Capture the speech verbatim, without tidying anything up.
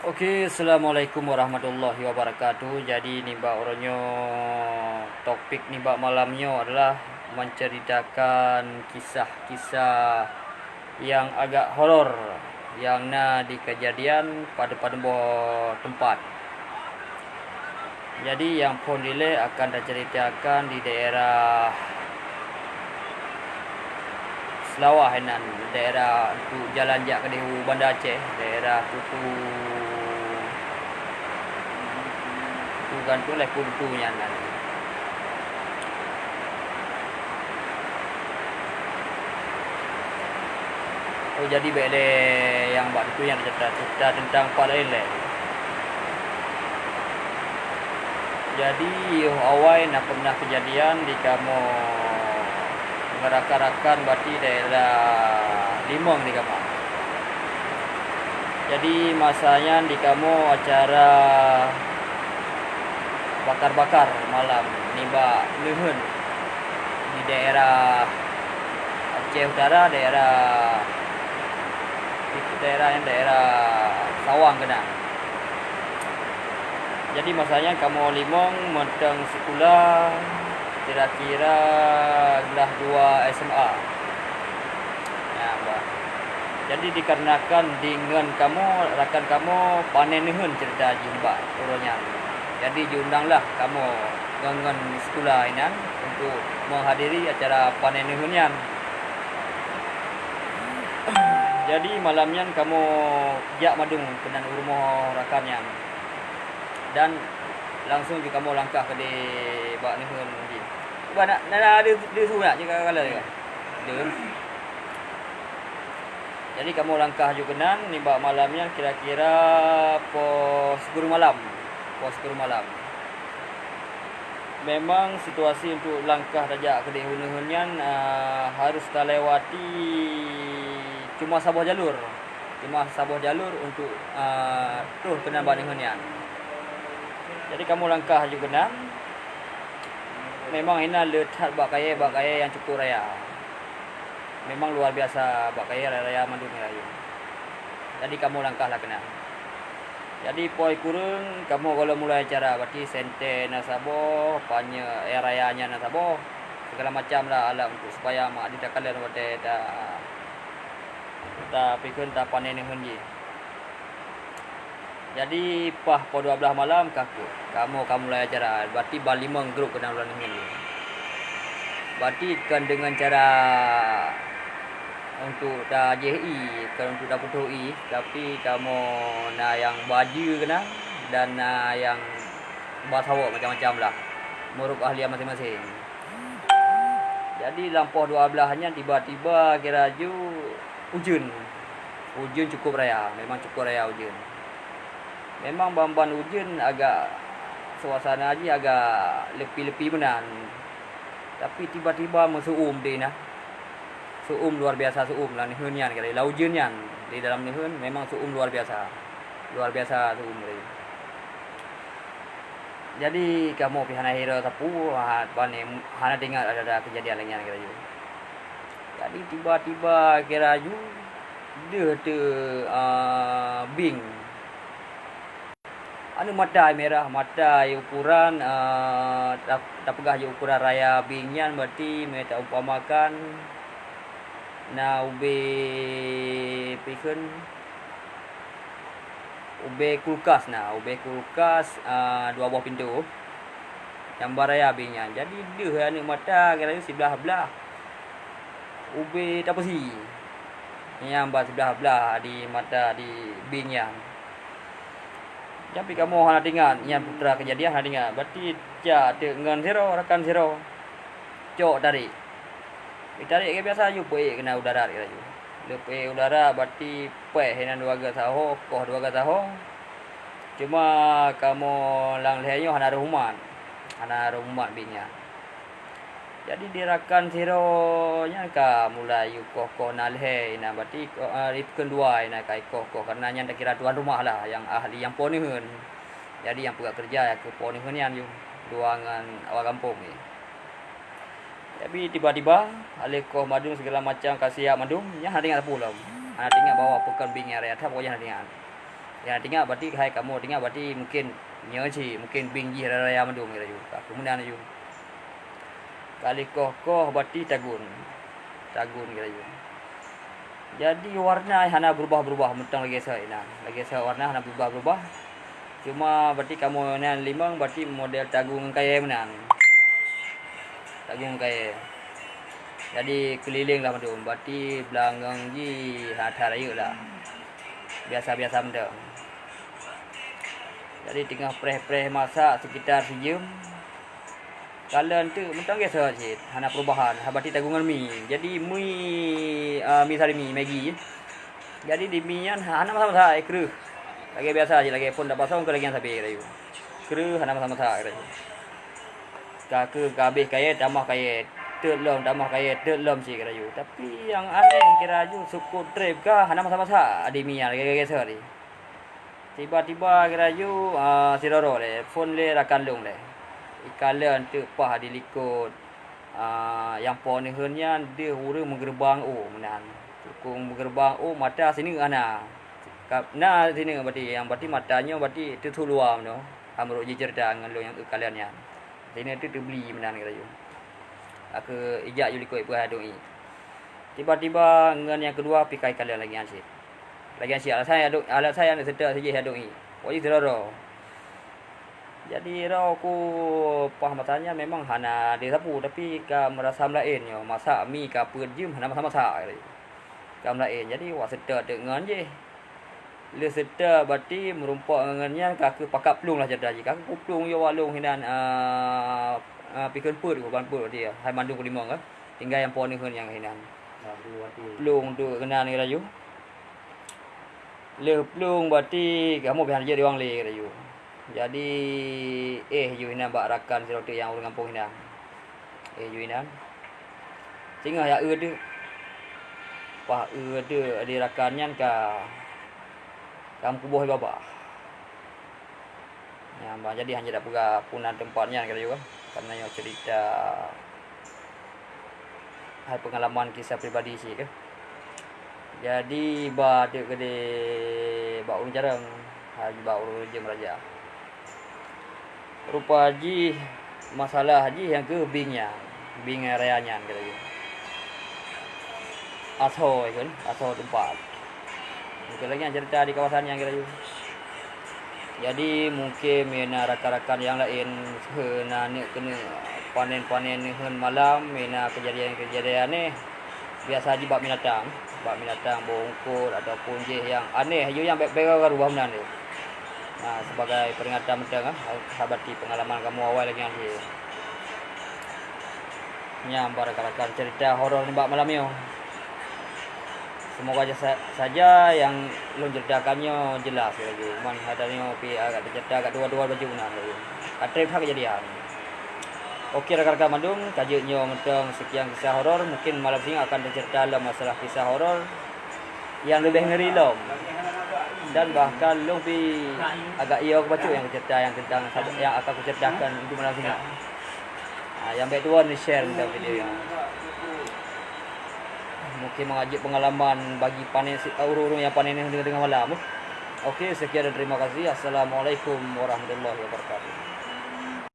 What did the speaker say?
Oke, assalamualaikum warahmatullahi wabarakatuh. Jadi nibak uroe nyoe, topik nibak malam nyoe adalah menceritakan kisah-kisah yang agak horor yang na di kejadian pada-pada boh tempat. Jadi nyang phon dilée akan taceritakan di daerah Seulawah inan, daerah untuk jalan jak keudeh u Banda Aceh, daerah Kutu, Kutu Gantung lé Kutu nyan nan. Oh, jadi bék lé nyang bak Kutu nyan cerita-cerita teuntang pat laén lé. Jadi, yoh awai na pernah kejadian di kamoe ngon rakan-rakan bati daerah Limong di kamoe. Jadi, masa nyan di kamoe acara bakar-bakar malam nibak neuheun di daerah Aceh Utara, daerah, daerah, daerah Sawang keunan. Jadi masa nyan kamoe limong mantong sikula kira-kira glah dua S M A. Nah, bah. Jadi dikarenakan deungon kamoe, rakan kamoe panen neuheun cerita jih nibak uroe nyan. Jadi jiundanglah kamoe ngon, ngon sikula inan untuk menghadiri acara panen neuheun nyan. Jadi malam nyan kamoe jak mandum keunan u rumoh rakan nyan. Dan langsung ju kamoe langkah keudeh bak neuheun jih. Cuba nak, na, na, deuh, deuh su nak, cit ka kalon ka. Deuh. Jadi kamoe langkah ju keunan nibak malam nyan kira-kira poh sikureueng malam. Poh sikureueng malam. Memang situasi untuk langkah tajak keudeh u neuheun nyan, a, harus talewati cuma saboh jalur. Cuma saboh jalur untuk, a, troh keunan bak neuheun nyan. Jadi kamoe langkah ju keunan, memang inan le that bak kayée, bak kayée nyang cukup raya. Memang luar biasa bak kayée raya-raya mandum nyan. Jadi kamoe langkah lah keunan. Jadi poh sikureueng kamoe gohlom mulai acara, bati sentée na saboh, panyöt, air raya nyan na saboh, segala macam lah alat untuk supaya mak di takalon watée ta, tapikon tapanen neuheun jih. Jadi paih poh dua blaih malam ka keuh kamoe ka mulai acara, bati ban limong grup keunan u neuheun jih. Bati kon deungon cara untuk tajih ié, kon untuk taputôh ié, tapi kamoe na nyang ba jeue keunan dan na nyang ba sawök macam-macam lah, meurok keahlian maséng-maséng. Jadi lam poh dua blaih nyan tiba-tiba kira ju ujeuen. Ujeuen cukup raya, memang cukup raya ujeuen. Memang ban-ban ujeuen agak suasana jih agak leupi-leupi meunan. Tapi tiba-tiba meuseu'uem di na. Seu'uem luar biasa seu'uem lam neuheun nyan, lam ujeuen nyan. Di dalam neuheun memang seu'uem luar biasa. Luar biasa seu'uem tadi. Jadi kamoe pih hana hirau sapeue, ha, pane hana teuingat ada, ada kejadian lagée nyan kira jih. Jadi tiba-tiba kira ju deuh teu, a, bieng. Aneuk mata mirah, mata ukuran, a, ta-, tapeugah jih ukuran raya bieng nyan, berarti meu taumpamakan na ubé pikon, ubé kulkas na, ubé kulkas, a, dua boh pintoe. Nyang ba raya bieng nyan. Jadi deuh aneuk mata kira siblaih-blaih ubé tapeusi. Nyang ba siblaih-blaih di mata di bieng nyan. Tapi kamoe hana teuingat, nyan putra kejadian hana teuingat. Berarti jak teuk ngon sidroe, rakan sidroe. Cok tarék. Tarék ke biasa ju peuék keunan u darat kira ju. Lheueh peuék u darat, berarti péh inan dua gata saho, koh dua gata saho. Cuma kamoe lam lhèe nyoe hana rhom umat. Hana rhom umat bieng nyan. Jadi di rakan sidroe nyan ka mulai yue koh-koh na lhèe inan, berarti, eh, dua inan ka ikoh-koh, karena nyan takira tuan rumah lah, nyang ahli, nyang po neuheun. Jadi nyang peugah keureuja keu po neuheun nyan yue, dua ngon awak gampông nyan. Tapi tiba-tiba, alèh koh mandum segala macam ka siap mandum, nyan hana teuingat sapeue lom. Hana teuingat bahwa pakon bieng nyan raya that, pokok jih hana teuingat. Nyang teuingat berarti hai kamoe teuingat berarti mungkin nyoe cit, mungkin beng jih raya-raya mandum laju. Ka keuh meunan laju. Ka lheueh koh-koh berarti tagun. Tagun laju. Jadi warna hana berubah-berubah mantong lagèe sot inan. Lagèe sot warna hana berubah-berubah. Cuma berarti kamoe nyan limong berarti model tagun ngon kayèe meunan. Tagun ngon kayèe. Jadi keulileng lah mandum. Berarti beulangong jih hana that rayeuk lah. Biasa-biasa mantong. Jadi teungoh preh-preh masak sekitar sijeuem. Kalon teuk mantong lagèe sot cit, hana perubahan, ha, berarti tagun ngon mi. Jadi mi, ah, mi sari mi, Maggi. Jadi di mi nyan ha-, hana masak-masak, eh, kreueh. Lagèe biasa cit, lagèe phon dak basong keu lagèe nyan sabe laju. Kreueh hana masak-masak laju. Ka keuh ka habéh kayèe, tamah kayèe, teuk lom, tamah kayèe, teuk lom cit laju. Tapi nyang aneh kira laju, sukot trép ka hana masak-masak di mi nyan, lagèe-lagèe sot tadi. Tiba-tiba laju, ah, sidroe lé, phon lé rakan lôn lé. Ikalon teuk paih di likot, ah, nyang po neuheun nyan deuh ureueng meugeureubeung ôk meunan. Tukang meugeureubeung ôk mata sineuk hana. Ka, na sineuk berarti, nyang berarti mata nyoe berarti teuthuluwa meunoe. Amrok jiceurita ngon lôn nyang ikalon nyan. Sineuk teuh teubli meunan laju. Ka keuh ijak ju likot peuhadong ié. Tiba-tiba ngon nyang keudua pih ka ikalon lagèe nyan cit. Lagèe nyan cit, alasan nyang dok, alasan nyang seutôt sijih nyang dok ié. Wajih sidroe. Jadi droe ku paih masa nyan memang hana disapeue, tapi ka meurasa meulaén nyoe. Masak mi ka peuet jeuem hana masak-masak. Ka meulaén. Jadi wak seutôt teuk ngon jih. Lheueh seutôt berarti meurumpok ngon nyan ka keuh pakat plueng lah ceurita jih. Ka keuh kuplueng yoh walong hinan, ah, ah, pikon peuet, ban peuet dia. Hai mandum kulimong ka. Tinggai nyang po neuheun nyang hinan. Plueng tu keunan laju. Lheueh plueng berarti kamoe pih hana jeuet diwang lé laju. Jadi, eh, ju inan bak rakan sidroe teuk nyang ureueng gampông inan. Eh, ju inan. Singoh jak eu teuk. Paih eu teuk di rakan nyan ka, ka meukuboh babah. Nyan bah, jadi hana dak peugah peue nan teumpat nyan ka laju kan. Karena nyoe cerita hai pengalaman kisah pribadi cit keuh. Jadi, ba teuk keudeh bak ureueng carông, hai bak ureueng jeuem raja. Rupa jih, masalah jih nyang keuh beng nyan, beng raya nyan ka laju. Asoe kheun, asoe teumpat. Mungken lagèe nyan cerita di kawasan nyan ka laju. Jadi, mungken meunan rakan-rakan nyang laén, hana neuk keuneuk panen-panen neuheun malam, meunan keujadian-keujadian nyan, biasa jih bak binatang, bak binatang bungkot ataupun jih nyang aneh, jih nyang bèk-bèk geuruwah meunan deh. Nah, sebagai peringatan mantong, ah, sabati pengalaman kamoe awai lagèe nyan deh. Nyan bah rakan-rakan cerita horor nibak malam nyoe. Semoga jasa-, saja nyang lôn ceritakan nyoe jelas laju. Man hata nyoe pih agak teucerita agak dua-dua baju meunan laju. Ka trép that keujadian. Oke rakan-rakan mandum, ka jeuet nyoe mantong sekian kisah horor. Mungkin malam singoh akan teucerita lom masalah kisah horor nyang leubeh ngeri lom. Dan bahkan lôn pih agak iyo bacut nyang kucerita nyang tentang sab-, nyang akan kuceritakan untuk malam singoh. Ha, nyang bèk tuwo ni-share mantong video nyoe. Mungkin mangat jeuet pengalaman bagi panen si-, ureueng-ureueng nyang panen teungoh-teungoh malam. Oke, sekian dan terima kasih. Assalamualaikum warahmatullahi wabarakatuh.